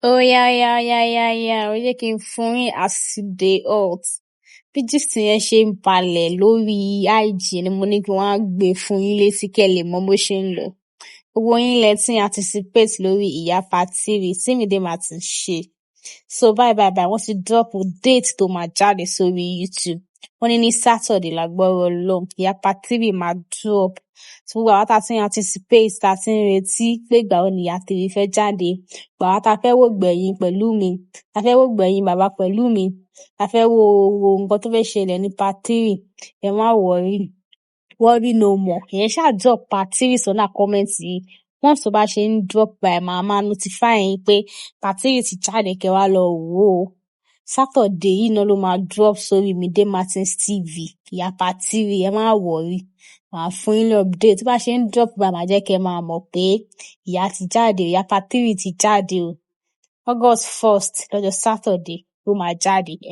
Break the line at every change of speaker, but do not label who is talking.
Ó yá yá yá yá yá, ó jẹ́ kí n fún yín as e dey hot. Bí gist yẹn ṣe ń balẹ̀ lórí IG ni mo ní kí wọ́n á gbé fún yín létí kí ẹ lè mọ bó ṣe ń lọ. Gbogbo yín lẹ tí ń anticipate lórí Ìyá Part 3 tí Mide Martins ṣe. So bye bye bye, wọ́n ti drop date tó máa jáde sórí YouTube. Wọ́n ní ní Saturday lágbára Ọlọ́run, Ìyá Part 3 máa drop. So gbogbo àwa tá tí ń anticipate, tá tí ń retí pé ìgbà wo ni Ìyá 3 fẹ́ jáde. Ìgbà wa tá fẹ́ wò gbẹ̀yìn Pẹ̀lúmi, tá fẹ́ wò gbẹ̀yìn bàbá Pẹ̀lúmi, tá fẹ́ wo nǹkan tó fẹ́ ṣẹlẹ̀ ní Part 3. Ẹ má worry, worry no more. Ìyẹn ṣáà drop Part 3 sọ́nà comment yìí. Once tó bá ṣe ń drop báyìí, màá máa notify yín pé Part 3 ti jáde, kẹ́ wá lọ wò ó. Saturday yìí náà ló máa drop sórí Mide Martins TV. Ìyá Part 3, ẹ má worry. Màá fún yín ní update. Tó bá ṣe ń drop báyìí, màá jẹ́ kí ẹ máa mọ̀ pé ìyá ti jáde, Ìyá Part 3 ti jáde o. August 1st, lọ́jọ́ Saturday ló máa jáde.